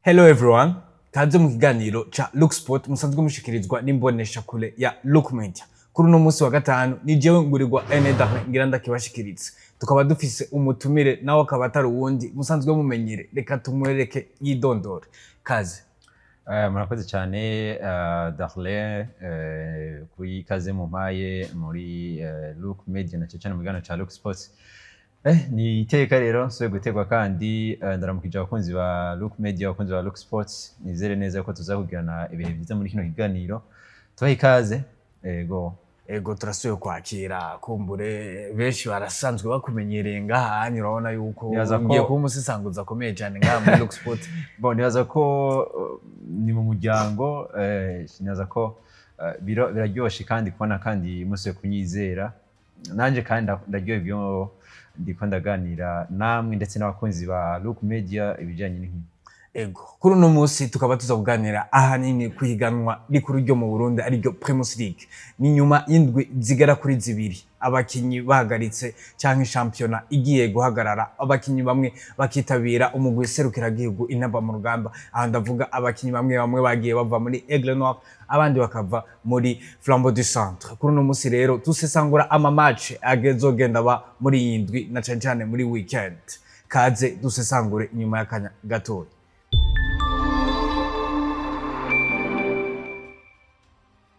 Hello everyone, kaze mu kiganiro ca Look Sport musanzwe mushikirizwa n'imboneshakure ya Look Media. Kuri uno munsi wa gatanu ni jewe Ngurirwa Enedare ngira ndakibashikiriza. Tukaba dufise umutumire, nawe akaba atari uwundi musanzwe mumenyere. Reka tumwereke yidondore. Kaze. Murakoze cyane Darlene kuri ikaze mumpaye muri Look Media na cyane mu kiganiro ca Look Sports. Ni iteka rero nsubiye gutegwa kandi ndaramukije abakunzi ba Look Media, abakunzi ba Look Sports. Nizere neza ko tuzakugirana ibihe byiza muri kino kiganiro. Tubahe ikaze. Ego. Ego, turasubiye kwakira. Kumbure benshi barasanzwe bakumenyereye ngaha, urabona yuko Nibaza ko- ngiye kuba umusisanguzi akomeye cyane ngaha muri Look Sport. Bon, nibaza ko ni mu muryango, nibaza ko biraryoshe kandi kubona kandi musubiye kunyizera nanje, kandi ndaryoherwa iyo ndiko ndaganira namwe ndetse n'abakunzi ba Look Media ibijyanye n'inkino. Ego, kuri uno munsi tukaba tuza kuganira ahanini ku higanwa rikuru ryo mu Burundi, ariryo Primus League. Ni nyuma y'indwi zigera kuri 2 abakinyi bahagaritse canke shampiyona igiye guhagarara, abakinyi bamwe bakitabira umugwi serukiragihugu Intamba mu Rugamba. Aha ndavuga abakinyi bamwe bamwe bagiye bava muri Aigle Noir, abandi bakava muri Flambeau du Centre. Kuri uno munsi rero dusesangura ama match agezogenda ba muri iyi ndwi na cane cane muri weekend. Kaze dusesangure inyuma y'akanya gatoya.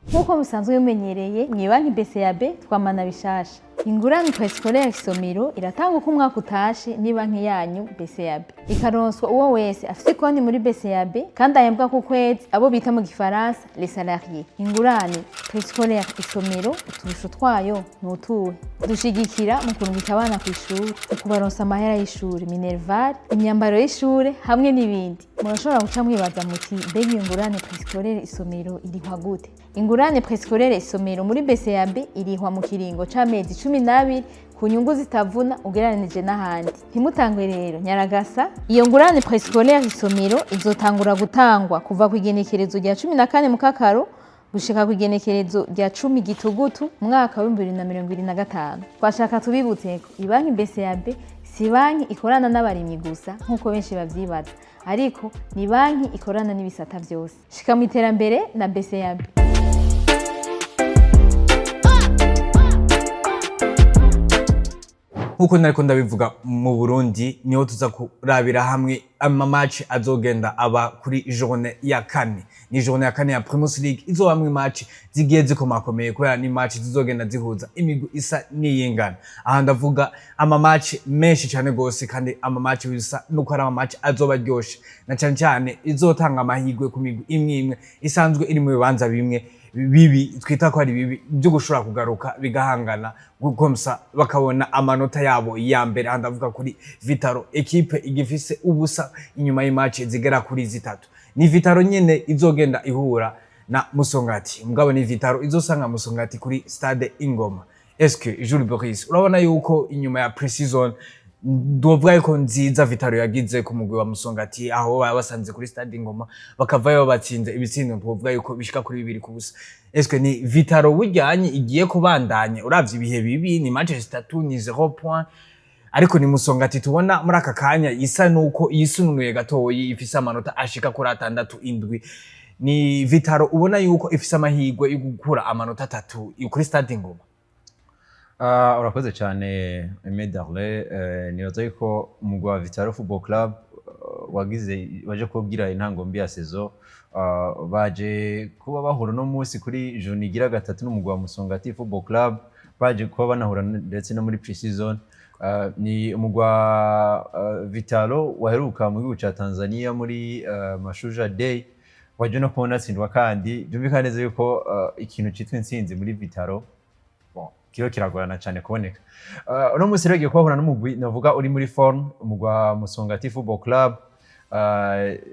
Nk'uko musanzwe bimenyereye, mu banki BCAB twamana bishasha. Ingurane préscolaire Isomero iratanga uko umwaka utashe ni banki yanyu BCAB, ikaronswa uwo wese afise konti muri BCAB kandi ahembwa ku kwezi, abo bita mu gifaransa les salariés. Ingurane préscolaire Isomero, uturusho twayo ni utuhe? Dushigikira mu kurungika abana ku ishuri, mu kubaronsa amahera y'ishuri, minerval, imyambaro y'ishure hamwe n'ibindi. Murashobora guca mwibaza muti: "Mbega iyo ngurane préscolaire Isomero irihwa gute?" Ingurane préscolaire Isomero muri BCAB irihwa mu kiringo c'amezi 12 ku nyungu zitavuna ugereranije n'ahandi. Ntimutangwe rero, nyaragasa. Iyo ngurane préscolaire Isomero izotangura gutangwa kuva ku igenekerezo rya 14 Mukakaro gushika ku igenekerezo rya 10 Gitugutu umwaka wa 2025. Twashaka tubibutse ko ibanki BCAB si banki ikorana n'abarimyi gusa nk'uko benshi bavyibaza, ariko ni banki ikorana n'ibisata vyose. Shika mu iterambere na BCAB. Nkuko nariko ndabivuga, mu Burundi niho tuza kurabira hamwe ama match azogenda aba kuri journée ya kane. Ni journée ya kane ya Primus League izobamwo match zigiye zikomakomeye, kubera ni match zizogenda zihuza imigwi isa n'iyingana. Aha ndavuga ama match menshi cyane gose, kandi ama match bisa nuko ari ama match azoba aryoshe, na cyane cyane izotanga amahirwe ku migwi imwe imwe isanzwe iri mu bibanza bimwe bibi, twita ko ari bibi, byo gushobora kugaruka bigahangana gukomsa bakabona amanota yabo ya mbere. Aha ndavuga kuri Vital'O, ekipe igifise ubusa inyuma y'imatch zigera kuri 3. Ni Vital'O nyene izogenda ihura na Musongati, mugabo ni Vital'O izosanga Musongati kuri Stade Ingoma. Eske Jules Boris, urabona yuko inyuma ya pre-season ndovuga yuko nziza Vital'O yagize ku mugwi wa Musongati, aho baba basanze kuri Stade Ingoma, bakavayo batsinze ibitsindo twovuga yuko bishika kuri 2-0, eske ni Vital'O bujyanye igiye kubandanya? Uravye ibihe bibi, ni match 3, ni 0 point, ariko ni Musongati tubona muri aka kanya isa nuko yisununuye gatoyi, ifise amanota ashika kuri 6, 7. Ni Vital'O ubona yuko ifise amahirwe yo gukura amanota 3 kuri Stade Ingoma? Urakoze cyane Aimé Darley. Nibaza yuko umugwi wa Vital'O Football Club wagize waje kubwira intango mbi ya saison, baje kuba bahura no munsi kuri journée igira gatatu n'umugwi wa Musongati Football Club, baje kuba banahura ndetse no muri pre-season. Ni umugwi wa Vital'O waheruka mu gihugu ca Tanzania muri Mashujaa Day, waje no kubona atsindwa, kandi byumvikana neza yuko ikintu citwa intsinzi muri Vital'O, bon, kiro kiragorana cyane kuboneka. Uno munsi rero ugiye kubahura n'umugwi navuga uri muri forme, umugwi wa Musongati Football Club.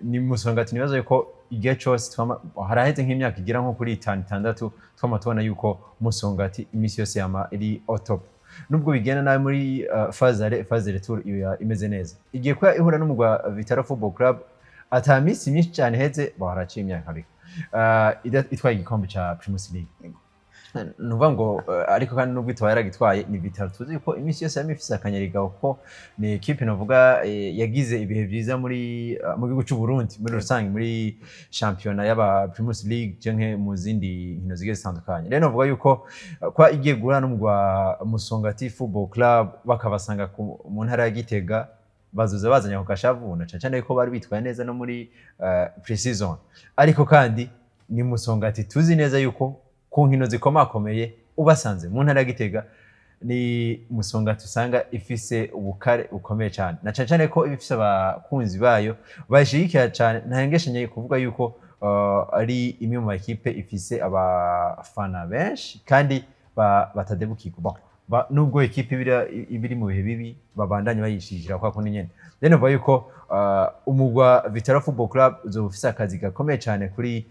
Ni Musongati nibaza yuko igihe cyose haraheze nk'imyaka igera nko kuri 5, 6, twama tubona yuko Musongati iminsi yose yama iri au top, nubwo bigenda nabi muri phase aller, phase retour iba imeze neza. Igiye kuba ihura n'umugwi wa Vital'O Football Club ata minsi myinshi cyane iheze, bon, haraciye imyaka 2, itwaye igikombe ca Primus League. Nuvuga ngo ariko kandi nubwo itwaye yaragitwaye, ni Vital'O tuzi ko iminsi yose yari ifise akanyarigabo, ko ni ekipe novuga yagize ibihe vyiza muri mu gihugu c'u Burundi muri rusange, muri shampiyona y'aba Primus League canke mu zindi nkino zigiye zitandukanye. Rero novuga yuko kwa igiye guhura n'umugwa Musongati Football Club, bakabasanga mu ntara ya Gitega, bazoza bazanye ako gashavu, na cane cane ko bari bitwaye neza no muri pre-season. Ariko kandi ni Musongati tuzi neza yuko ku nkino zikomakomeye ubasanze mu ntara ya Gitega, ni Musongati usanga ifise ubukare bukomeye cyane, na cane cane ko iba ifise abakunzi bayo bayishigikira cyane. Ntahengeshanye kuvuga yuko ari imwe mu makipe ifise abafana benshi kandi batadebukirwa. Bon, nubwo ekipe iba iri mu bihe bibi, babandanye bayishigikira kwa kundi nyene. Rero novuga yuko umugwa Vital'O Football Club uzoba ufise akazi gakomeye cyane kuri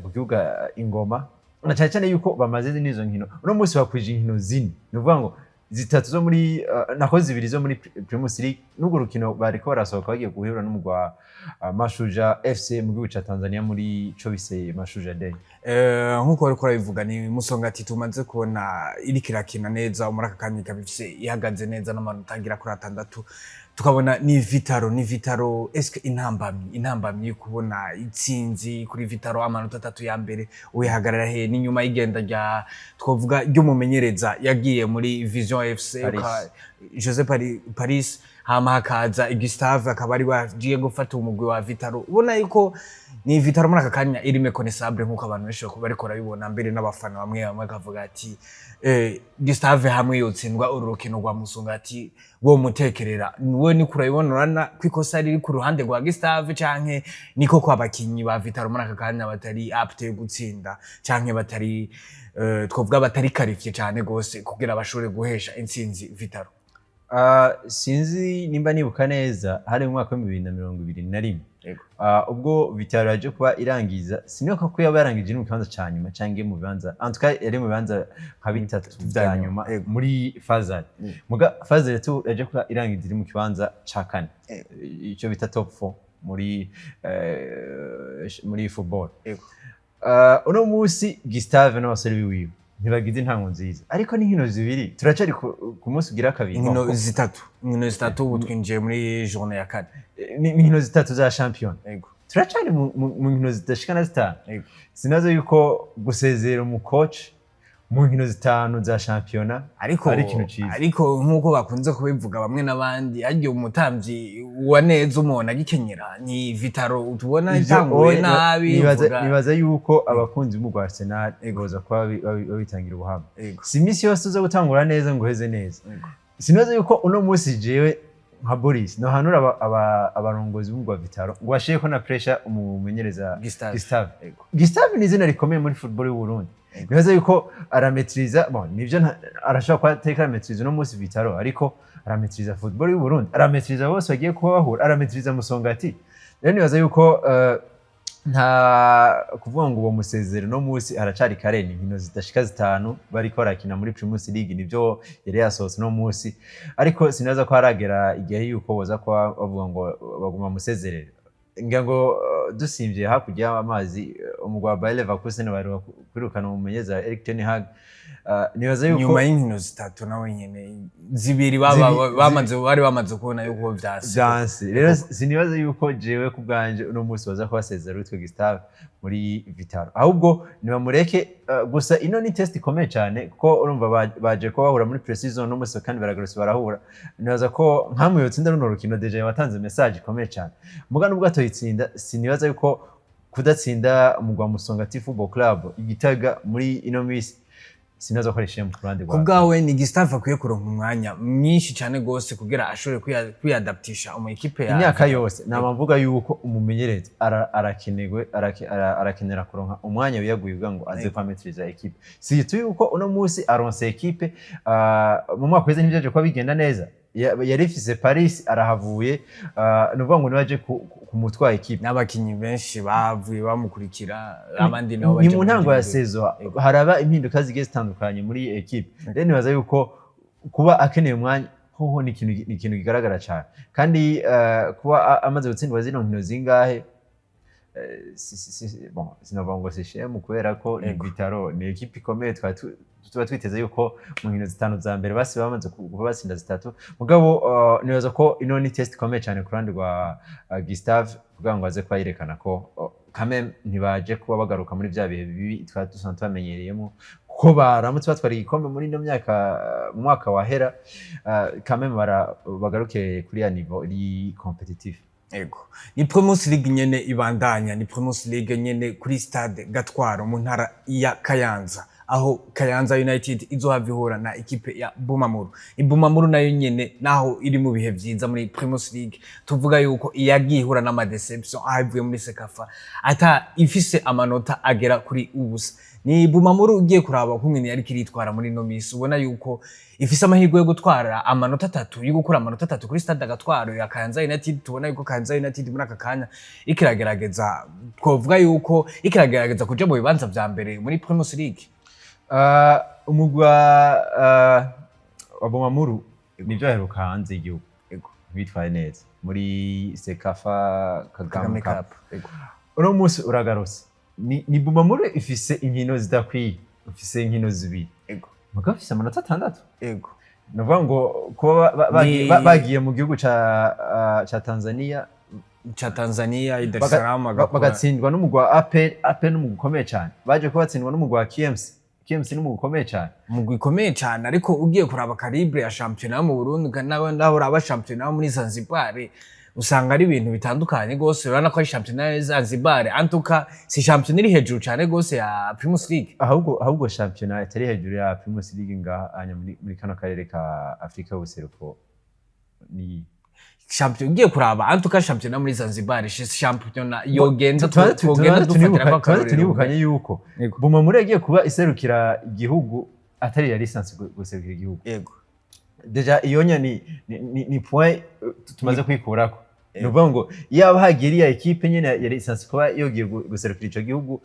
ku kibuga Ingoma, na cyane cyane yuko bamaze n'izo nkino. Uno munsi bakwije inkino zine, ni ukuvuga ngo zitatu zo muri nako zibiri zo muri Primus League, n'urwo rukino bariko barasohoka bagiye guhura n'umugwa Mashujaa FC mu gihugu ca Tanzania muri co bise Mashujaa Day. Nk'uko bariko barabivuga, ni Musongati tumaze kubona iriko irakina neza muri aka kanya, ikaba ifise ihagaze neza n'amanota agera kuri 6. Tukabona ni Vital'O, ni Vital'O. Eske intambamyi yo kubona itsinzi kuri Vital'O, amanota 3 ya mbere, uyihagarara he? Ni nyuma y'igenda rya, twavuga, ry'umumenyereza yagiye muri Vision FC. Paris. Jose Paris, hama hakaza Gustave, akaba ari wagiye gufata umugwi wa Vital'O. Ubona yuko ni Vital'O muri aka kanya iri méconnaissable, nk'uko abantu benshi bariko barabibona, mbere n'abafana bamwe bamwe bakavuga ati Gustave hamwe yotsindwa uru rukino rwa Musongati wo mutekerera. We ni kurabibona ko ikosa riri ku ruhande rwa Gustave, canke niko kwa bakinyi ba Vital'O muri aka kanya batari apte gutsinda, canke batari twovuga batari qualifié cane gose kugira bashobore guhesha intsinzi Vital'O? Sinzi nimba nibuka neza, hari mu mwaka wa 2021. Yego. Ubwo Vital'O yaje kuba irangiza, sinibuka ko yaba yarangije no mu kibanza ca nyuma canke mu bibanza, en tout cas yari mu bibanza nka bitatu vya nyuma muri fazari. Muga fazari tu yaje kuba irangiza iri mu kibanza ca kane, ico bita top 4 muri football. Uno munsi Gustave n'abasore biwiwe ntibagize intango nziza, ariko n'inkino zibiri, turacari ku munsi ugira kabiri. Inkino zitatu, inkino zitatu, ubu twinjiye muri journée ya kane. Ni inkino zitatu za shampiyona. Turacari mu nkino zidashika na zitanu. Sinazo yuko gusezera umukoci mu nkino zitanu za shampiyona ariko ari ikintu ciza. Ariko nk'uko bakunze kubivuga bamwe n'abandi, harya umutamvyi wa neza umuntu agikenyera, ni Vital'O tubona Ivyo itanguye oye, nabi. Nibaza yuko abakunzi b'umugwi wa Arsenal boza kuba babitangira ubuhamya. Si iminsi yose uza gutangura neza ngo uheze neza. Sinaza yuko uno munsi jewe nka Boris nohanura abarongozi b'umugwi wa Vital'O ngo bashireko na pressure umumenyereza. Gustave. Gustave. Gustave ni izina rikomeye muri football y'u Burundi. Nibaza yuko arametriza, bon, nivyo arashobora kuba atariko arametriza uno munsi Vital'O, ariko arametriza football y'u Burundi, arametriza bose bagiye kuba bahura, arametriza Musongati. Rero nibaza yuko nta kuvuga ngo uwo musezero no munsi, haracari kare. Ni inkino zidashika zitanu bariko barakina muri Primus League, nivyo yari yasohotse no munsi, ariko sinaza ko haragera igihe yuko boza kuba bavuga ngo baguma musezerere. Ngira ngo dusimvye hakurya y'amazi, umugwi wa Bayer Leverkusen baheruka kwirukana umumenyereza Erik ten Hag. Nibaza yuko Nyuma y'inkino zitatu nawe nyene zibiri bamaze, bari bamaze kubona yuko vyase. Vyanse. Rero sinibaza yuko jewe ku bwanje uno munsi baza kubasezera witwa Gustave muri Vital'O, ahubwo nibamureke. Gusa ino ni test ikomeye cyane, kuko urumva baje ko bahura muri pre-season no munsi kandi baragarutse barahura. Nibaza ko nkamwe yotsinda runo rukino, déjà yatanze message ikomeye cyane. Muga nubwo atoyitsinda, sinibaza yuko kudatsinda umugwa wa Musongati Football Club igitaga muri ino misi, sinaza ko ari ishema ku ruhande Ku rwawe. bwawe ni Gustave akwiye kuronka umwanya mwinshi cyane gose kugira ashobore kwiyadaptisha mu ekipe ya Imyaka yose nama mvuga yuko umumenyereza arakenerwe arakenera kuronka umwanya wiyaguye kugira ngo aze kwametriza ekipe, si yuko uno munsi aronse ekipe mu mwaka weze ntibyaje kuba bigenda neza. Yari ifise Paris arahavuye, ni ukuvuga ngo niwe aje kumutwara ekipe. N'abakinyi benshi bavuye bamukurikira, abandi nabo Ni baja mu ntango ya bindi saison, haraba impinduka zigiye zitandukanye muri ekipe. Rero nibaza yuko kuba akeneye umwanya hoho ni ikintu kigaragara cyane, kandi kuba amaze gutsindwa zino nkino zingahe. Bon, sinovuga ngo si shame, kubera ko ni Vital'O, ni ekipe ikomeye. Twari tuba twiteze yuko mu nkino zitanu za mbere basi bamaze kuba batsinda zitatu. Mugabo nibaza ko ino ni test ikomeye cyane ku ruhande rwa Gustave, kugira ngo aze kuba yerekana ko quand même ntibaje kuba bagaruka muri bya bihe bibi twari dusanzwe tubamenyereyemo, ko baramutse batwara igikombe muri ino myaka, mu mwaka wahera, quand même bagaruke kuri ya niveau iri compétitif. Ego. Ni Primus League nyene ibandanya, ni Primus League nyene kuri Stade Gatwaro mu ntara ya Kayanza, aho Kayanza United izohava ihura na ekipe ya Bumamuru. Bumamuru nayo nyene, naho iri mu bihe vyiza muri Primus League, tuvuga yuko iyagiye ihura n'ama déception aho ivuye muri CECAFA ata ifise amanota agera kuri ubusa. Ni Bumamuru ugiye kuraba kungene yariko iritwara muri ino misi, ubona yuko ifise amahirwe yo gutwara amanota atatu, yo gukura amanota atatu kuri Stade Gatwaro ya Kayanza United. Tubona yuko Kayanza United muri aka kanya ikiragerageza, twovuga yuko ikiragerageza kuja mu bibanza vya mbere muri Primus League. Umugwi wa Bumamuru nivyo aheruka hanze y'igihugu bitwaye neza muri CECAFA Kagame Kagame Cup. Cup. Uno munsi uragarutse, ni Bumamuru ifise inkino zidakwiye, ifise inkino zibiri, mugabo ifise amanota 6. Ni ukuvuga ngo kuba bagiye mu gihugu ca Tanzania, ca Tanzania i Dar es Salaam, bagatsindwa n'umugwi wa APR. APR n'umugwi ukomeye cyane. Baje kuba batsindwa n'umugwi wa KMC. KMC n'umugwi ukomeye cyane. Umugwi ukomeye cyane, ariko ugiye kuraba calibre ya shampiyona yo mu Burundi naho uraba shampiyona yo muri Zanzibar, usanga ari ibintu bitandukanye rwose. Urabona ko ari shampiyona ya Zanzibar, en tout cas si shampiyona iri hejuru cyane rwose ya Primus League. Ahubwo shampiyona itari hejuru ya Primus League ngaha anya muri kano karere ka Afrika y'ubuseruko ni Shampiyona ugiye kuraba, en tout cas shampiyona muri Zanzibar, shampiyona yogenda twogenda dufatira ko Tubanze akarorero. Tunibukanye yuko Bumamuru yagiye kuba iserukira igihugu atari ya licence guserukira igihugu. Déjà iyo nya ni point tumaze kwikurako. Ni ukuvuga ngo iyo hagiye iriya ekipe nyene ya licence kuba yogiye guserukira ico gihugu,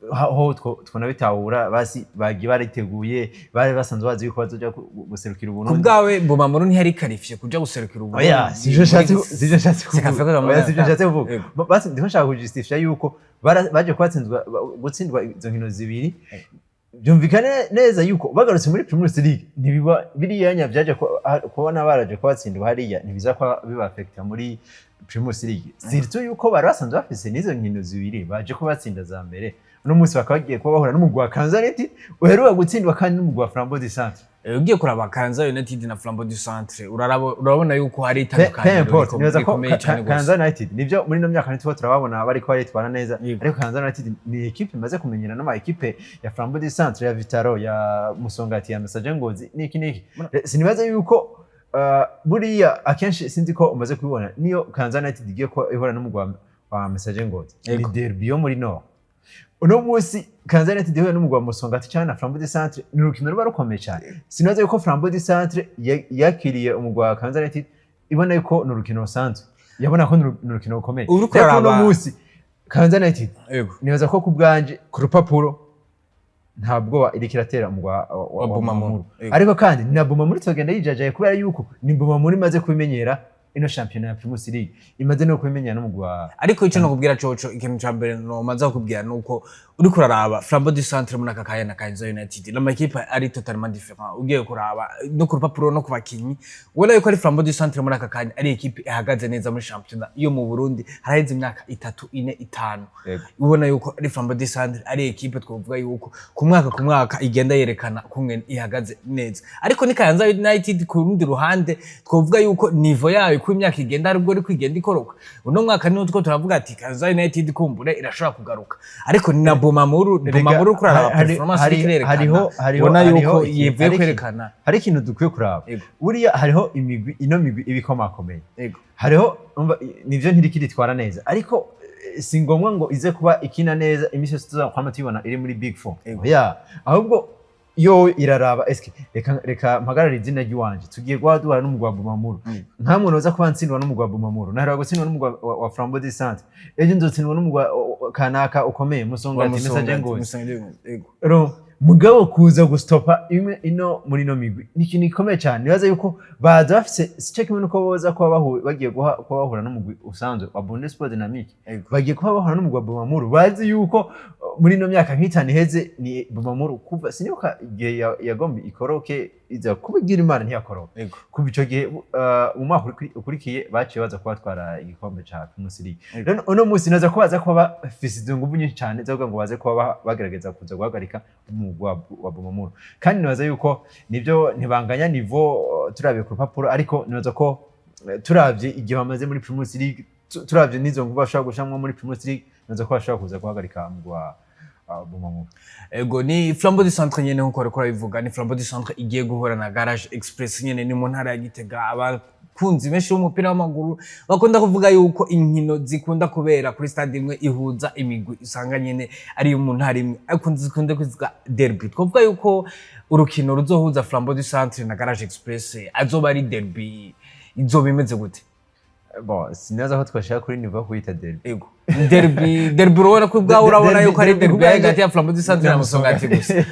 ho twona bitahura. Basi bagiye bariteguye, bari basanzwe bazi yuko bazoja guserukira Ku Uburundi. bwawe, Bumamuru ntiyari qualifié kuja guserukira Uburundi? Oya, sivyo nshatse CECAFA kuvuga. Kagame Oya, sivyo nshatse kuvuga. Basi ndiko nshaka kujustifia yuko baje kubatsindwa, gutsindwa izo nkino zibiri. Byumvikane neza yuko bagarutse muri Primus League, ntibiba biriya nya byaje kubona baraje kubatsindwa hariya, ntibiza kuba bibafekta muri Primus League, surtout yuko bari basanzwe bafise n'izo nkino zibiri baje kubatsinda za mbere. Uno munsi bakaba bagiye kuba bahura n'umugwi wa Kayanza United uheruka gutsindwa, kandi n'umugwi wa Flambeau du Centre. Ugiye kuraba Kayanza United na Flambeau du Centre, urabona yuko hari Peu itandukaniro importe, nibaza ko rikomeye cyane rwose. Kayanza United nivyo muri ino myaka ntituba turababona bariko baritwara neza, ariko Kayanza United ni ekipe imaze kumenyera n'ama ekipe ya Flambeau du Centre, ya Vital'O, ya Musongati, ya Messager Ngozi, niki niki. Sinibaza yuko buriya akenshi, sinzi ko umaze kubibona, niyo Kayanza United igiye ko ihura n'umugwi wa Messager Ngozi, ni derby yo muri Nord. Uno munsi Kayanza United ihuye n'umugwi wa Musongati cyangwa na Flambeau du Centre, ni urukino ruba rukomeye cyane. Sinibaza yuko Flambeau du Centre yakiriye umugwi wa Kayanza United ibona yuko ni urukino rusanzwe, yabona ko ni urukino rukomeye. Uriko Ariko uno munsi Kayanza United, nibaza ko ku bwanje, ku rupapuro, nta bwoba iriko iratera umugwi Wa wa Bumamuru. Bumamuru. Ariko kandi ni na Bumamuru tugenda yijajaye, kubera yuko ni Bumamuru imaze kubimenyera ino shampiyona ya Primus League, imaze no kubimenyera n'umugwi wa Ariko icyo nakubwira coco, ikintu ca mbere nomaze kukubwira, nuko uriko uraraba Flambeau du Centre muri aka kanya na Kayanza United, n'amakipe ari totalement différent. Ugiye kuraba no ku rupapuro no ku bakinyi, ubona yuko ari Flambeau du Centre muri aka kanya ari ekipe ihagaze neza muri shampiyona yo mu Burundi. Haraheze imyaka 3, 4, 5, ubona yuko ari Flambeau du Centre ari ekipe twovuga yuko ku mwaka igenda yerekana kumwe ihagaze neza. Ariko ni Kayanza United ku rundi ruhande, twovuga yuko niveau yayo uko imyaka igenda aribwo iri kwigenda ikoroka. Uno mwaka niho two turavuga ati Kayanza United kumbure irashobora kugaruka, ariko ni na Bumamuru. Bumamuru kuraraba performance iriko irerekana, ubona yuko yivuye kwerekana. Hari ikintu dukwiye kuraba. Buriya hariho imigwi, ino migwi iba ikomakomeye. Hariho umva, nivyo ntiriko iritwara neza, ariko si ngombwa ngo ize kuba ikina neza iminsi yose tuzakwama tuyibona iri muri big four. Ya, ahubwo yo iraraba eske reka mpagarare izina ry'iwanje, tugiye guha duhura n'umugwi wa Bumamuru. Nta muntu uza kuba ntsindwa n'umugwi wa Bumamuru, naheruka gutsindwa n'umugwi wa Flambeau du Centre, ejo nzotsindwa n'umugwi wa kanaka ukomeye, Musongati, Messager Ngozi. Musongati, yego. Ro Mugabo kuza gustopa imwe ino muri ino migwi ni ikintu gikomeye cyane. Nibaza yuko baza bafise, sico kimwe nuko boza kuba bagiye kuba bahura n'umugwi usanzwe wa Burundi Sport Dynamique. Bagiye kuba bahura n'umugwi wa Bumamuru, bazi yuko muri ino myaka nk'itanu iheze ni Bumamuru kuva sinibuka igihe yagomba ikoroke, iza kubigira Imana ntiyakoroka. Kuva ico gihe, mu mwaka ukurikiye baciye baza kubatwara igikombe ca Primus League. Rero uno munsi naza ko baza kuba bafise izo nguvu nyinshi cyane zo kugira ngo baze kuba bagerageza kuza guhagarika umugwi wa Bumamuru. Kandi nibaza yuko nibyo ntibanganya niveau turavye ku rupapuro, ariko nibaza ko turavye igihe bamaze muri Primus League, turavye n'izo nguvu bashobora gushamwo muri Primus League, nibaza ko bashobora kuza guhagarika umugwi wa Bumamuru. Ego, ni Flambeau du Centre nyene nkuko bariko barabivuga, ni Flambeau du Centre igiye guhura na Garage Express nyene, ni mu ntara ya Gitega. Abakunzi benshi b'umupira w'amaguru bakunda kuvuga yuko inkino zikunda kubera kuri stade imwe ihuza imigwi usanga nyene ari iyo mu ntara imwe, ariko zikunze kwitwa derby. Twavuga yuko urukino ruzohuza Flambeau du Centre na Garage Express azoba ari derby, izoba imeze gute? Bon, sinaza ko twashaka kuri niveau yo kuyita derby. Ego, derby, derby, urabona ko ubwawe urabona yuko ari derby hagati ya Flambeau du Centre na Musongati gusa.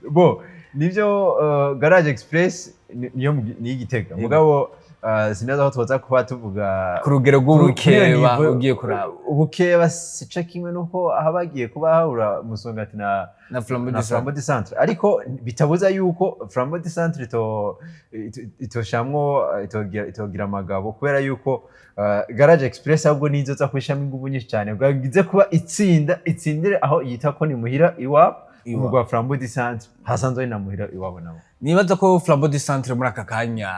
Bo nivyo, Garage Express niyo niyo Igitega, mugabo sinaza ko twoza kuba tuvuga ku rugero kuri iyo rw'ubukeba niveau. Ugiye kuraba Ubukeba sico kimwe nuko aho bagiye kuba hahura Musongati na na Flambeau na du Centre. Flambeau du Centre, ariko bitabuza yuko Flambeau du Centre itoshamwo itogira amagabo, kubera yuko Garage Express ahubwo nizo za kwishamo inguvu nyinshi cyane bwagize kuba itsinda, itsindire aho yita ko ni muhira iwabo. Iwabo. Umugwi wa Flambeau du Centre hasanzwe ari na muhira iwabo nabo. Nibaza ko Flambeau du Centre muri aka kanya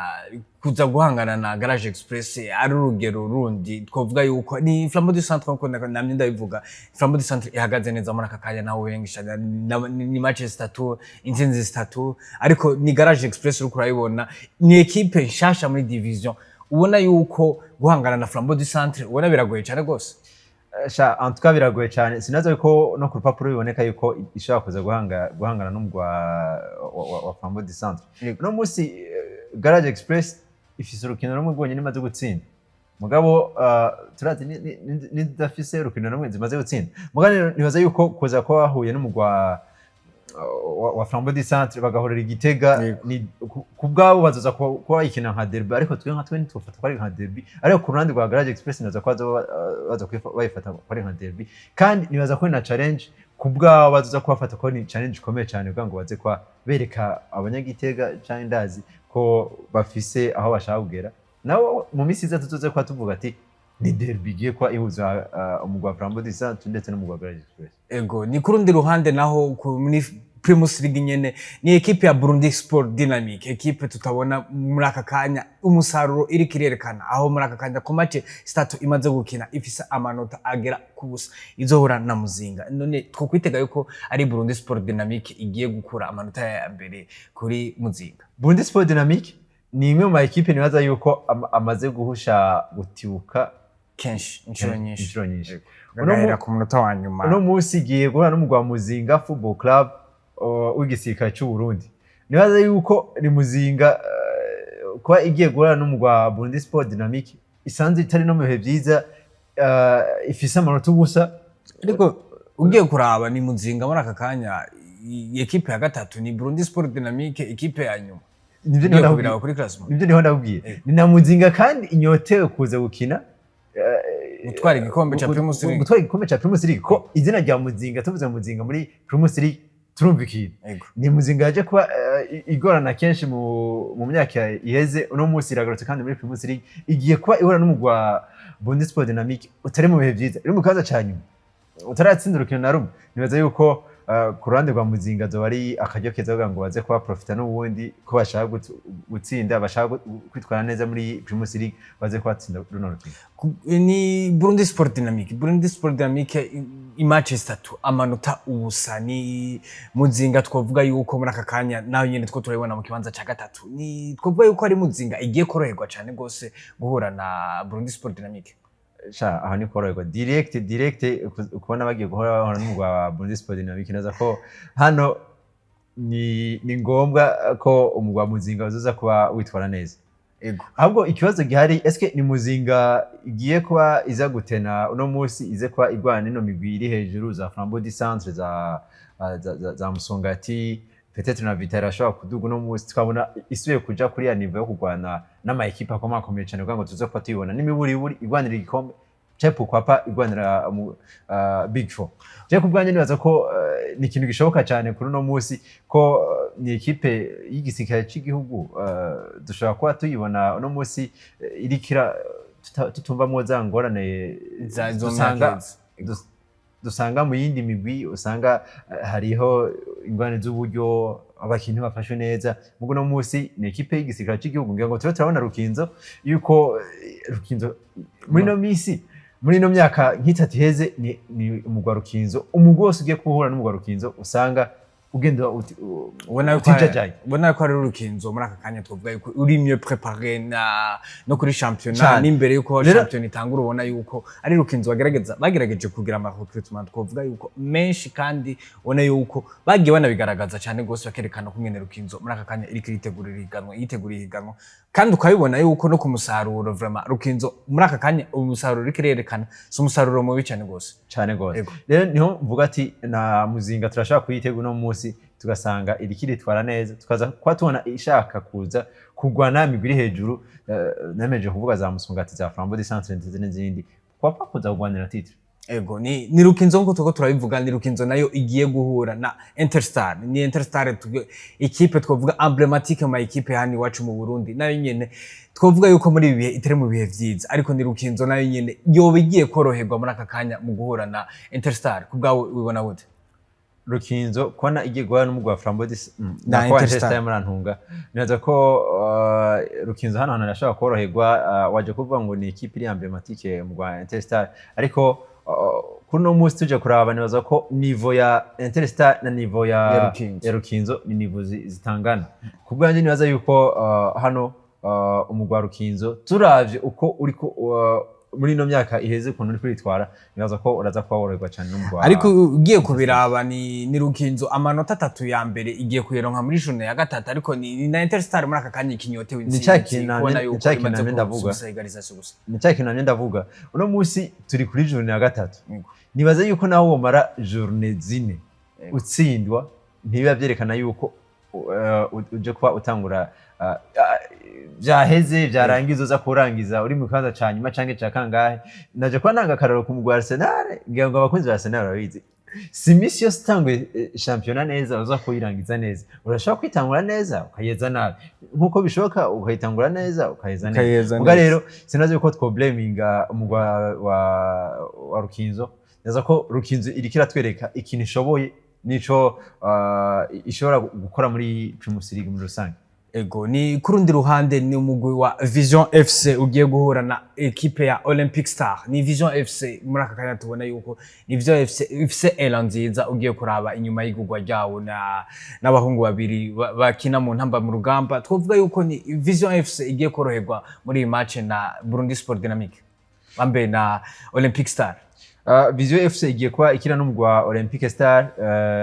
kuza guhangana na Garage Express ari urugero rundi. Twavuga yuko ni Flambeau du Centre, nkuko namye ndabivuga, Flambeau du Centre ihagaze neza muri aka kanya, nawe wengisha ni match zitatu, intsinzi zitatu, ariko ni Garage Express uriko urayibona, ni equipe nshasha muri division, ubona yuko guhangana na Flambeau du Centre ubona biragoye cyane rwose. Sha, en tout cas biragoye cyane. Sinaza ko no ku rupapuro biboneka yuko ishobora kuza guhangana n'umugwi wa Flambeau du Centre. Uno munsi Garage Express ifise urukino rumwe rwonyine imaze gutsinda, mugabo turazi nidafise urukino rumwe zimaze gutsinda. Mugabo nibaza yuko kuza kuba bahuye n'umugwi wa Flambeau du Centre bagahurira Igitega, ni ku bwabo bazoza kuba bayikina nka derby, ariko twe nka twe ntitwofata ko ari nka derby. Ariko ku ruhande rwa Garage Express nibaza ko baza bayifata ko ari nka derby, kandi nibaza ko ni na challenge ku bwabo, bazoza kubafata ko ni challenge ikomeye cyane kugira ngo baze kuba bereka abanyagitega canke ndazi ko bafise aho bashaka kugera. Nabo mu minsi iza tuzoze kuba tuvuga ati ni derby igiye kuba ihuza umugwi wa Flambeau du Centre ndetse n'umugwi wa Garage Express. Ego, ni ku rundi ruhande naho muri Primus League nyene ni ekipe ya Burundi Sport Dynamic, ekipe tutabona muri aka kanya umusaruro iriko irerekana, aho muri aka kanya ku match zitatu imaze gukina ifise amanota agera ku busa, izohura na Muzinga. None twokwitega yuko ari Burundi Sport Dynamic igiye gukura amanota ya mbere kuri Muzinga? Burundi Sport Dynamic ni imwe mu ma ekipe nibaza yuko amaze guhusha gutibuka kenshi, inshuro nyinshi. Inshuro nyinshi. Gagahera ku munota wa nyuma. Uno munsi igiye guhura n'umugwi wa Muzinga Football Club w'igisirikare cy'u Burundi. Nibaza yuko ni Muzinga kuba igiye guhura n'umugwi wa Burundi Sport Dynamic isanzwe itari no mu bihe byiza, ifise amanota ubusa. Ariko ugiye kuraba ni Muzinga muri aka kanya ekipe ya gatatu, ni Burundi Sport Dynamic ekipe ya nyuma. Nivyo. Ugiye Niho kubiraba ndakubwiye. Kuri classement. Nivyo niho ndakubwiye, ni na Muzinga kandi inyotewe kuza gukina Gutwara igikombe ca Primus League. Gutwara igikombe ca Primus League, ko izina rya Muzinga, tuvuze Muzinga muri Primus League turumva ikintu. Ni Muzinga yaje kuba igorana kenshi mu myaka iheze. Uno munsi iragarutse kandi muri Primus League igiye kuba ihura n'umugwi wa Burundi Sport Dynamic utari mu bihe byiza, uri mu kibanza ca nyuma, utaratsinda urukino na rumwe. Nibaza yuko ku ruhande rwa Muzinga azoba ari akaryo keza kugira ngo baze kuba profita n'ubundi ko bashaka gutsinda, bashaka kwitwara neza muri Primus League, baze kubatsinda runo rukino. Ni Burundi Sport Dynamic, Burundi Sport Dynamic i match zitatu, amanota ubusa. Ni Muzinga twavuga yuko muri aka kanya nayo nyene two turabibona mu kibanza ca gatatu, ni twavuga yuko ari Muzinga igiye koroherwa cane gose guhura na Burundi Sport Dynamic. Sha, aho ni koroherwa direct direct kubona bagiye guhora bahura n'umugwi wa Burundi Sport Dynamic. Neza ko hano ni ngombwa ko umugwi wa Muzinga uzoza kuba witwara neza. Ahubwo ikibazo gihari, eske ni Muzinga igiye kuba iza gutena uno munsi, ize kuba igwana n'ino migwi iri hejuru za Flambeau du Centre, za za Musongati, peut-être na Vital'O ashobora kuduga uno munsi, tukabona isubiye kuja kuri ya niveau yo kurwana n'ama équipe akomakomeye cyane, kugira ngo tuze kuba tuyibona n'imiburiburi igwanira igikombe, canke pourquoi pas igwanira mu Big Four. Je ku bwanjye nibaza ko ni ikintu gishoboka cyane kuri uno munsi, ko ni équipe y'igisirikare cy'igihugu, dushobora kuba tuyibona uno munsi irikira tutumvamwo za ngorane Zo dusanga myaka iheze. Dusanga mu yindi migwi, usanga hariho ingorane z'uburyo, abakinyi bafashwe neza. Mugo uno munsi ni équipe y'igisirikare cy'igihugu. Ngira ngo turiho turabona Rukinzo, yuko Rukinzo muri ino minsi, muri ino myaka nk'itatu iheze, ni umugwa Rukinzo, umugwi wose ugiye kuhura n'umugwa Rukinzo usanga ugenda Ubona yuko utijajaye. Ubona ko ari Urukinzo muri aka kanya twavuga yuko uri mieux préparé na no kuri championnat Cane. n'imbere yuko Rero- championnat itangura. Ubona yuko ari Rukinzo bagerageza, bagerageje kugira ama recrutement twavuga yuko menshi, kandi ubona yuko bagiye banabigaragaza cyane gose, bakerekana ko mwene Rukinzo muri aka kanya iriko iritegurira ihiganwa, yiteguriye ihiganwa, kandi ukabibona yuko no ku musaruro, vraiment Rukinzo muri aka kanya umusaruro uriko irerekana si umusaruro mubi cyane gose. Cane gose. Yego. Rero niho mvuga ati na Muzinga turashobora kuyitega uno munsi, tugasanga iriko iritwara neza, tukaza kuba tubona ishaka kuza kurwana imigwi iri hejuru, nemeje kuvuga za Musongati, za Flambeau du Centre ndetse n'izindi, kwapfa kuza kurwanira titre. Ego, ni Rukinzo nkuko turiko turabivuga, ni Rukinzo nayo igiye guhura na Interstar. Ni Interstar ikipe twavuga emblématique mu ma équipe hano iwacu mu Burundi, nayo nyene twavuga yuko muri ibi bihe itari mu bihe vyiza, ariko ni Rukinzo nayo nyene yoba igiye koroherwa muri aka kanya mu guhura na Interstar. Ku bwawe wibona gute? Rukinzo kubona igiye guhura n'umugwi wa Flambeau du Na na Interstar. Interstar, murantunga, nibaza ko Rukinzo hano hantu arashobora koroherwa. Waje kuvuga ngo ni ikipe iri emblématique mu rwa Interstar, ariko kuri uno munsi tuje kuraba, nibaza ko niveau ya Interstar na niveau ya Ya Rukinzo. ya Rukinzo ni niveau zitangana. Ku bwanjye nibaza yuko hano umugwi wa Rukinzo, turavye uko uriko muri ino myaka iheze, ukuntu uri kuritwara, nibaza ko uraza kuba woroherwa cyane n'umugwi wa Ariko ugiye kubiraba, ni Rukinzo amanota 3 ya mbere igiye kuyironka muri journée ya gatatu, ariko ni na Interstar muri aka kanya ikinyotewe Ni ca intsinzi, kintu kubona ni yuko ca kintu imaze namye ndavuga. gusubiza égalisation gusa. Ni cya kintu namye ndavuga, uno munsi turi kuri journée ya gatatu. Yego. Nibaza yuko nawe womara journée 4 utsindwa, ntibiba byerekana yuko uje kuba utangura vyaheze, vyarangiza, uza kurangiza uri mu kibanza ca nyuma canke ca kangahe. Naje kuba nanga akarorero ku mugwi wa Arsenal, ngira ngo abakunzi ba Arsenal barabizi. Si imisi yose utanguye shampiyona neza uza kuyirangiza neza. Urashobora kwitangura neza ukayeza nabi, nkuko bishoboka ukayitangura neza ukayeza neza. Ukayeza Muga neza. rero sinazi yuko twoblaminga umugwi wa Rukinzo. Neza ko Rukinzo iriko iratwereka ikintu ishoboye nico ishobora gukora muri Primus League muri rusange. Ego, ni ku rundi ruhande ni umugwi wa Vision FC ugiye guhura na équipe ya Olympic Star. Ni Vision FC muri aka kanya tubona yuko ni Vision FC ifise élan nziza, ugiye kuraba inyuma y'igurwa ryawo na n'abahungu babiri bakina mu ntamba mu rugamba. Twovuga yuko ni Vision FC igiye koroherwa muri iyi match na Burundi Sport Dynamique bambe na Olympic Star. Vision FC igiye kuba ikina n'umugwi wa Olympic Star.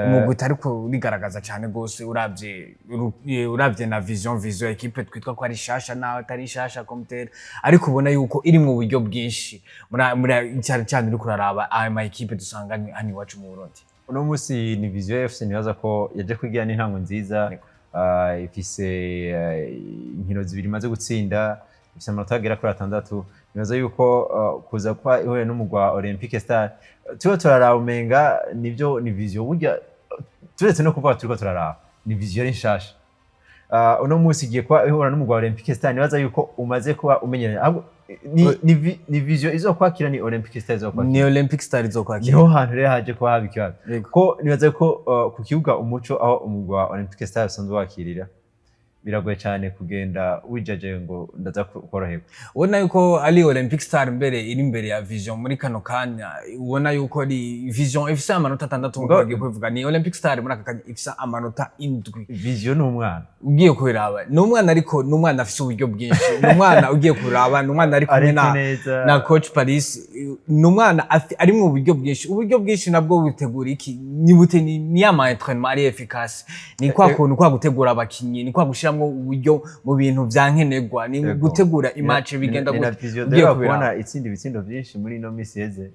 Umugwi utariko urigaragaza cyane gose, uravye na Vision équipe twitwa ko ari shasha naho atari shasha comme tel, ariko ubona yuko iri mu buryo bwinshi muri cyane cyane uriko uraraba aya ma équipe dusanganywe hano iwacu mu Burundi. Uno munsi ni Vision FC, nibaza ko yaje kwigira n'intango nziza. Ifise inkino 2 imaze gutsinda, ifise amanota agera kuri 6. Nibaza yuko kuza kwa ihuye n'umugwi wa Olympic Star, tuba turaraba umenga nibyo ni Vision burya, turetse no kuvuga turiko turaraba ni Vision ari nshasha. Uno munsi igiye kuba ihura n'umugwi wa Olympic Star, nibaza yuko umaze kuba umenyeranye. Ahubwo ni Vision izokwakira, ni Olympic Star izokwakira? Ni Olympic Star izokwakira. Niho hantu rero haje kuba haba ikibazo, Yego. ko nibaza ko ku kibuga Umuco, aho umugwi wa Olympic Star usanzwe wakirira, biragoye cyane kugenda wijaje ngo ndaza koroherwa. Ubona yuko ari Olympic Star mbere iri imbere ya Vision muri kano kanya. Ubona yuko ari Vision ifise amanota 6 nkuko bagiye kubivuga, ni Olympic Star muri aka kanya ifise amanota 7. Vision ni umwana. Ugiye kubiraba ni umwana, ariko ni umwana afise uburyo bwinshi, ni umwana ugiye kuraba ni umwana ari kumwe na Ariko neza. na coach Paris, ni umwana ari mu buryo bwinshi. Uburyo bwinshi nabwo butegura iki? Ni bute? Ni ya ma entraînement ari efficace, ni kwa kuntu kwa gutegura abakinyi, ni kwa gushira gushiramwo uburyo mu bintu vya nkenerwa, ni gutegura i match bigenda Ni na gute? Vision Ugiye duheruka kubiraba. kubona itsinda ibitsindo byinshi muri ino minsi iheze.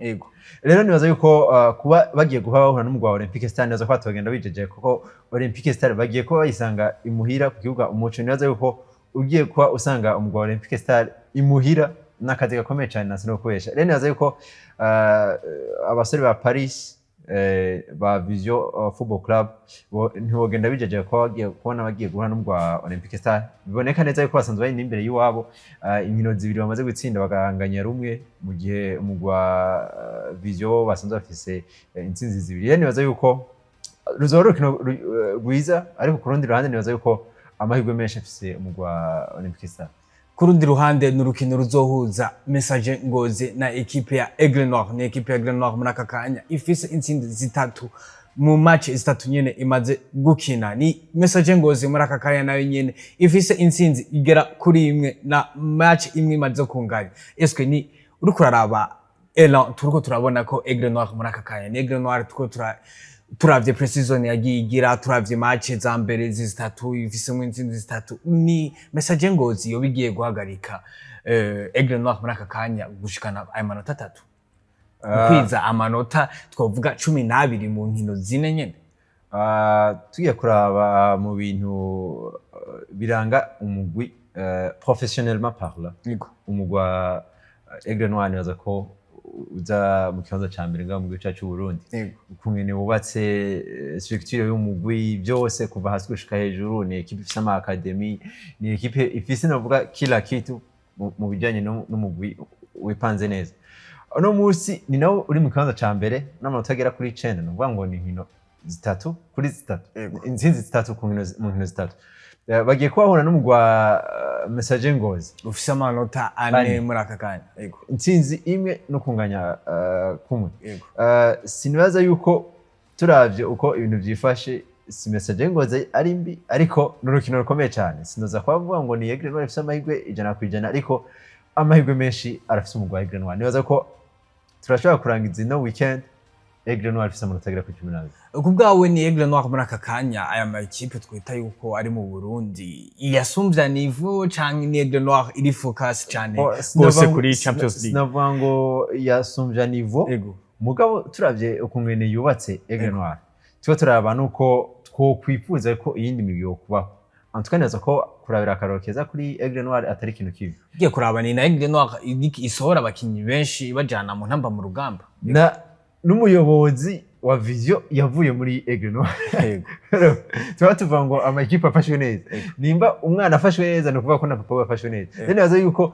Rero nibaza yuko kuba bagiye guha bahura n'umugwi wa Olympique Star, nibaza ko batogenda bijeje, kuko Olympique Star bagiye kuba bayisanga imuhira ku kibuga Umuco. Nibaza yuko ugiye kuba usanga umugwi wa Olympique Star imuhira n'akazi gakomeye cyane, nasi no kubesha. Rero nibaza yuko abasore ba Paris, ba Vision Football Club ntibogenda bijeje kuba bagiye kubona bagiye guhura n'umugwi wa Olympique Star. Biboneka neza yuko basanzwe bari n'imbere y'iwabo, inkino zibiri bamaze gutsinda, baganganya rumwe, mu gihe umugwi wa Vision bo basanzwe bafise intsinzi zibiri. Rero nibaza yuko ruzoba ari urukino rwiza, ariko ku rundi ruhande nibaza yuko amahirwe menshi afise umugwi wa Olympique Star. Ku rundi ruhande ni urukino ruzohuza Messager Ngozi na ekipe ya Aigle Noir. Ni ekipe ya Aigle Noir muri aka kanya ifise intsinzi zitatu mu match zitatu nyene imaze gukina. Ni Messager Ngozi muri aka kanya nayo nyene ifise intsinzi igera kuri imwe na match imwe imaze kunganya. Eske ni uriko uraraba Elan, turiko turabona ko Aigle Noir muri aka kanya ni Aigle Noir, turiko turavye pre-season yagiye igira, turavye match za mbere zitatu ifisemwo intsinzi zitatu, ni Messager Ngozi yoba igiye guhagarika Aigle Noir muri aka kanya gushikana ayo manota atatu, gukwiza amanota twavuga 12 mu nkino zine nyene? Tugiye kuraba mu bintu biranga umugwi, professionnellement parlant, umugwi wa Aigle Noir nibaza ko uza mu kibanza ca mbere ngaho mu gihugu cacu c'Uburundi. Ukungene wubatse, structure y'umugwi, byose kuva hasi gushika hejuru, ni ekipe ifise ama academy, ni ekipe ifise novuga kila kitu mu bijanye n'umugwi wipanze neza. Uno munsi ni nawo uri mu kibanza ca mbere n'amanota agera kuri 9, ni ukuvuga ngo ni inkino zitatu kuri zitatu, intsinzi zitatu mu nkino zitatu. Bagiye kubahura n'umugwi wa Messager Ngozi ufise amanota 4 Ane. muri aka kanya. Intsinzi imwe no kunganya kumwe. Sinibaza yuko turavye uko ibintu vyifashe, si Messager Ngozi ari mbi, ariko ni urukino rukomeye cyane. Sinoza kubavuga ngo ni Aigle Noir ifise amahirwe 100%, ariko amahirwe menshi arafise umugwi wa Aigle Noir. Nibaza ko turashobora kurangiza ino weekend Aigle Noir ifise amanota agera kuri 12. Ku bwawe ni Aigle Noir muri aka kanya, aya makipe twita yuko ari mu Burundi, yasumvya niveau, canke ni Aigle Noir iri focus cane gose kuri Champions League? Sinavuga ngo yasumvya niveau, mugabo turavye ukungene yubatse Aigle Noir, tuba turaba nuko twokwifuza ko iyindi migwi yokubaho. En tout cas nibaza ko kurabira akarorero keza kuri Aigle Noir atari ikintu kibi. Ugiye kuraba ni na Aigle Noir isohora abakinyi benshi bajana mu ntamba mu rugamba. Na n'umuyobozi wa Vision yavuye muri Aigle Noir. Tuba tuvuga ngo amakipe afashwe neza, nimba umwana afashwe neza ni ukuvuga ko na papa we afashwe neza. Rero nibaza yuko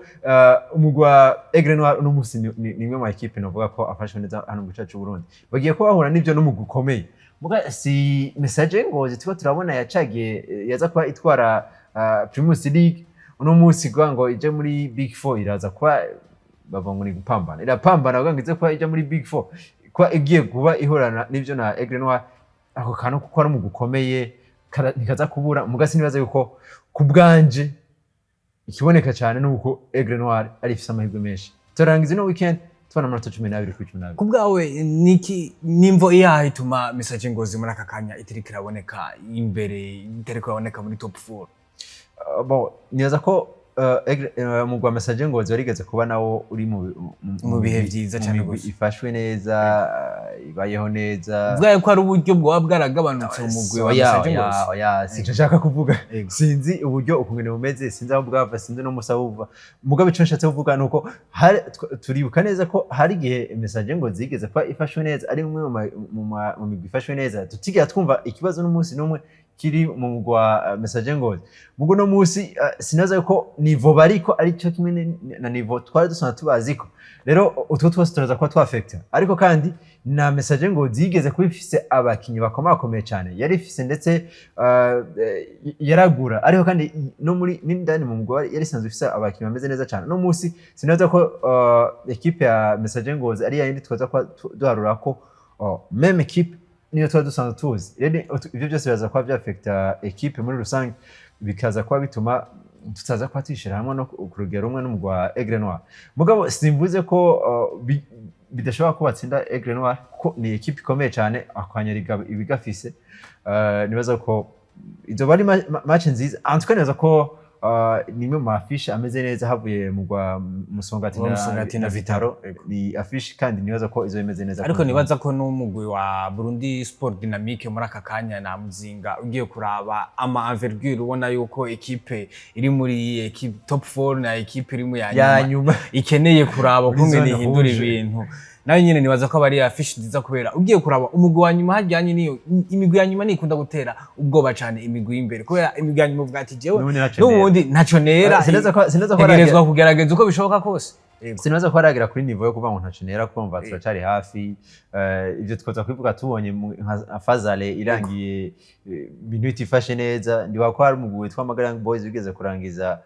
umugwi wa Aigle Noir uno munsi ni imwe mu makipe novuga ko afashwe neza hano mu gihugu cyacu Burundi. Bagiye kuba bahura n'ibyo n'umugwi ukomeye, muga si Messager Ngozi tuba turabona yacagiye, yaza kuba itwara Primus League. Uno munsi kugira ngo ije muri Big Four iraza kuba, bavuga ngo ni gupambana, irapambana kugira ngo ize kuba ija muri Big Four. Kuba igiye kuba ihorana n'ibyo na Aigle Noir, ako kantu kuko ari umugwi ukomeye ntikaza kubura. Muga sinibaza yuko, ku bwanje ikiboneka cyane ni uko Aigle Noir ari ifise amahirwe menshi. Turangiza ino weekend tubona amanota 12 kuri 12. Ku bwawe niki nimvo iyaha ituma Messager Ngozi muri aka kanya itariko iraboneka imbere, itariko iraboneka muri top 4? Bon, nibaza ko umugwi wa Messager Ngozi warigeze kuba nawo uri Mu bihe vyiza mu cane migwi gose. ifashwe neza, ibayeho neza. Uvuga ko ari uburyo bwoba bwaragabanutse mu mugwi wa Oya, Messager oya, Ngozi? Oya, sinco nshaka kuvuga. Sinzi uburyo ukungene bumeze, sinzi aho bwava, sinzi n'umusi aho buva. Mugabo ico nshatse kuvuga nuko turibuka neza ko hari igihe Messager Ngozi yigeze kuba ifashwe neza, ari umwe mu migwi ifashwe neza, tutigera twumva ikibazo n'umunsi n'umwe kiri mu mugwi wa Messager Ngozi. Mugo no munsi sinaza ko niveau bariko ari cyo kimwe na niveau twari dusanzwe tubaziko. Rero utwo twose turaza kuba twafekta, ariko kandi na Messager Ngozi yigeze kuba ifise abakinyi bakomakomeye cyane, yari ifise ndetse yaragura, ariko kandi no muri n'indani mu mugwi yari isanzwe ifise abakinyi bameze neza cyane. No munsi sinaza ko ekipe ya Messager Ngozi ari yayindi twaza kuba duharura ko même équipe niyo tuba dusanzwe tuzi. Rero ivyo byose biraza kuba byafekta ekipe muri rusange, bikaza kuba bituma tutaza kuba tuyishira hamwe no ku rugero rumwe n'umugwi wa Aigle Noir. Mugabo simvuze ko bidashobora ko batsinda Aigle Noir, kuko ni ekipe ikomeye cyane, akwanya ibigafise. Nibaza ko Izoba ari match nziza. En tout cas, nibaza ko ni imwe mu affiche ameze neza havuye mu gwa Musongati Wa Musongati na Vitaro. Yego. Ni affiche kandi nibaza ko izo imeze neza. Ariko nibaza ko n'umugwi wa Burundi Sport Dynamique muri aka kanya na Muzinga, ugiye kuraba ama envergure, ubona yuko équipe iri muri équipe top 4 na équipe iri mu ya ya nyuma nyuma ikeneye kuraba Muri ukungene zone ihindura rouge. ibintu. Nayo nyene nibaza ko aba ari affiche nziza, kubera ugiye kuraba umugwi wa nyuma hajyanye niyo imigwi ya nyuma nikunda gutera ubwoba cane imigwi y'imbere, kubera imigwi ya nyuma uvuga ati jewe N'ubundi ntaco nera. N'ubundi ntaco nera. Sineza ko Ntegerezwa kugerageza uko bishoboka kose. Yego. Sinibaza ko aragera kuri niveau yo kuvuga ngo ntaco nera, kumva turacyari hafi. Ivyo twoza kubivuga tubonye nka phase aller irangiye, ibintu bitifashe neza. Ndibuka ko hari umugwi witwa Magara Young Boys wigeze kurangiza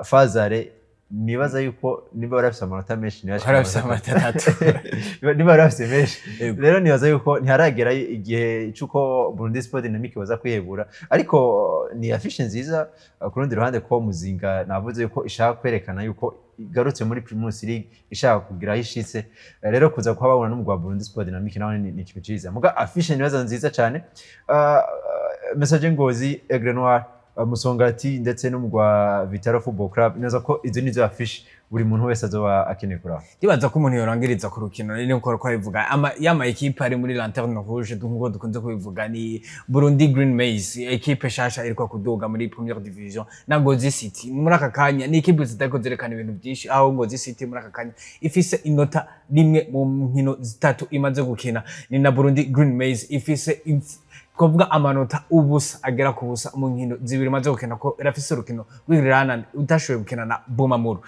phase aller, nibaza yuko niba bari bafise amanota menshi ntibashike Bari bafise amanota 3. Niba bari bafise menshi. Yego. Rero nibaza yuko ntiharagera igihe c'uko Burundi Sport Dynamique baza kwihebura, ariko ni affiche nziza. Ku rundi ruhande, ko Muzinga navuze yuko ishaka kwerekana yuko igarutse muri Primus League, ishaka kugira aho ishitse. Rero kuza kuba babona n'umugwi wa Burundi Sport Dynamique nawe ni ikintu ciza. Muga affiche nibaza nziza cyane, Messager Ngozi, Aigle Noir, Musongati ndetse n'umugwi wa Vitaro Football Club, nibaza ko izo nizo affiche buri muntu wese azoba akeneye kuraba. Ndibaza ko umuntu yorangiriza ku rukino ni uko twabivuga ama yama équipe ari muri lanterne rouge, nkuko dukunze kubivuga, ni Burundi Green Maize, équipe shasha iriko kuduga muri première division, na Ngozi City. Muri aka kanya ni équipe zitariko zerekana ibintu byinshi, aho Ngozi City muri aka kanya ifise inota rimwe mu nkino zitatu imaze gukina, ni na Burundi Green Maize ifise twavuga amanota ubusa, agera ku busa mu nkino zibiri imaze gukina, ko irafise urukino rw'Iranani utashoboye gukina na Bumamuru.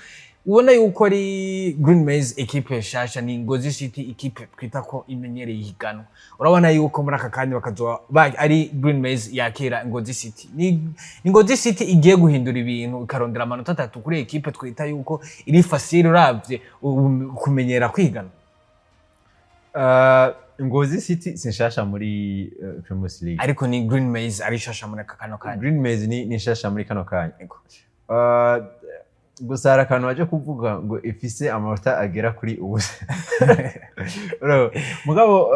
Ubona yuko ari Green Maize équipe shasha, ni Ngozi City équipe twita ko imenyereye ihiganwa. Urabona yuko muri aka kanya bakazoba ari Green Maize yakira Ngozi City, ni Ngozi City igiye guhindura ibintu ikarondera amanota 3 kuri équipe twita yuko iri facile uravye kumenyera kwiganwa. Ngozi City si nshasha muri Primus League. Ariko ni Green Maize ari shasha muri aka kano kanya. Green Maize ni nshasha muri kano kanya. Yego. Gusa hari akantu baje kuvuga ngo ifise amanota agera kuri ubusa. Mugabo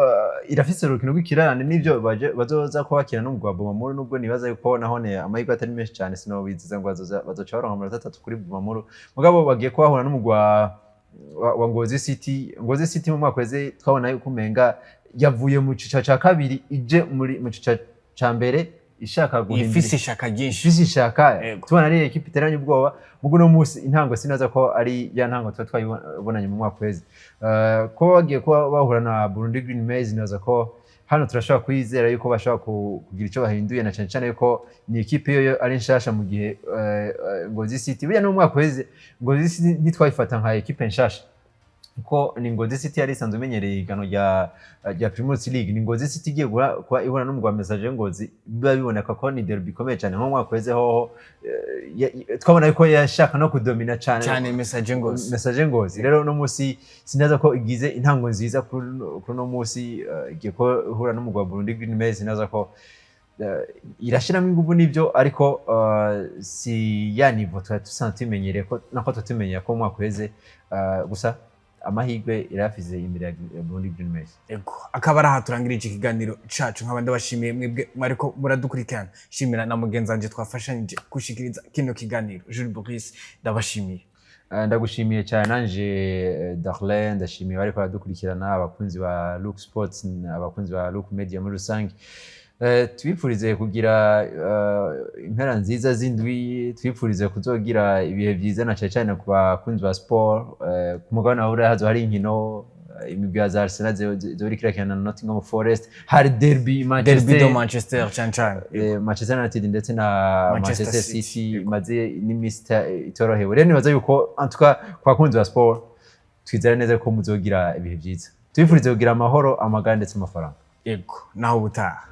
irafise urukino rw'ikirarane, n'ivyo baje bazoza ko bakina n'umugwi wa Bumamuru, nubwo nibaza yuko nahone amahirwe atari menshi cyane. Sinobiziza ngo bazoca baronka amanota 3 kuri Bumamuru, mugabo bagiye kuhahura n'umugwi wa Ngozi City. Ngozi City mu mwaka weze twabona yuko umenga yavuye mu cicaro ca kabiri ije muri mu cicaro ca mbere, ishaka guhindura Ifise ishaka ryinshi. Ifise ishaka. Yego. Tubona ari équipe iteranye ubwoba. Mugo uno munsi intango sinaza ko ari ya ntango tuba twayibonanye mu mwaka weze. Kuba bagiye kuba bahura na Burundi Green Maize, naza ko hano turashobora kwizera yuko bashobora kugira icyo bahinduye, na cyane cyane yuko ni équipe yo ari nshasha, mu gihe Ngozi City burya no mu mwaka weze Ngozi City ntitwayifata nka équipe nshasha, kuko ni Ngozi City yari isanzwe imenyereye igano rya Primus League. Ni Ngozi City igiye kuba ihura n'umugwi wa Messager Ngozi, biba biboneka ko ni derby ikomeye cyane. Nko mu mwaka weze hoho twabona yuko yashaka no kudomina cyane Cyane Messager Ngozi. Messager Ngozi. Rero uno munsi sinaza ko igize intango nziza kuri uno munsi, igiye ko ihura n'umugwi wa Burundi Green Maize. Sinaza ko irashiramo ingufu n'ibyo, ariko si ya niveau twari dusanzwe tumenyereye ko nako tumenyera ko mu mwaka uheze. Gusa amahirwe irafise imbere ya Burundi Green Maize. Ego, akaba ari aha turangirije ikiganiro cacu. Nkaba ndabashimiye mwebwe mwariko muradukurikirana, shimira na mugenzi wanje twafashanyije gushikiriza kino kiganiro, Jules Boris, ndabashimiye. Ndagushimiye cyane nanje, Darlene. Ndashimiye bariko baradukurikirana, abakunzi ba Look Sports, abakunzi ba Look Media muri rusange. Twifurize kugira impera nziza z'indwi, twifurize kuzogira ibihe byiza, na cyane cyane ku bakunzi ba sport. Ku mugabane wa Buraya hazo hari inkino, imigwi ya za Arsenal zoriko irakina na Nottingham Forest, hari derby Manchester, Derby de Manchester cane cane. Manchester United ndetse na Manchester Manchester City. City imaze n'iminsi itorohewe. Rero nibaza yuko en tout cas ku bakunzi ba sport twizera neza ko muzogira ibihe byiza. Tubifurize kugira amahoro, amagara ndetse n'amafaranga. Ego, naho ubutaha.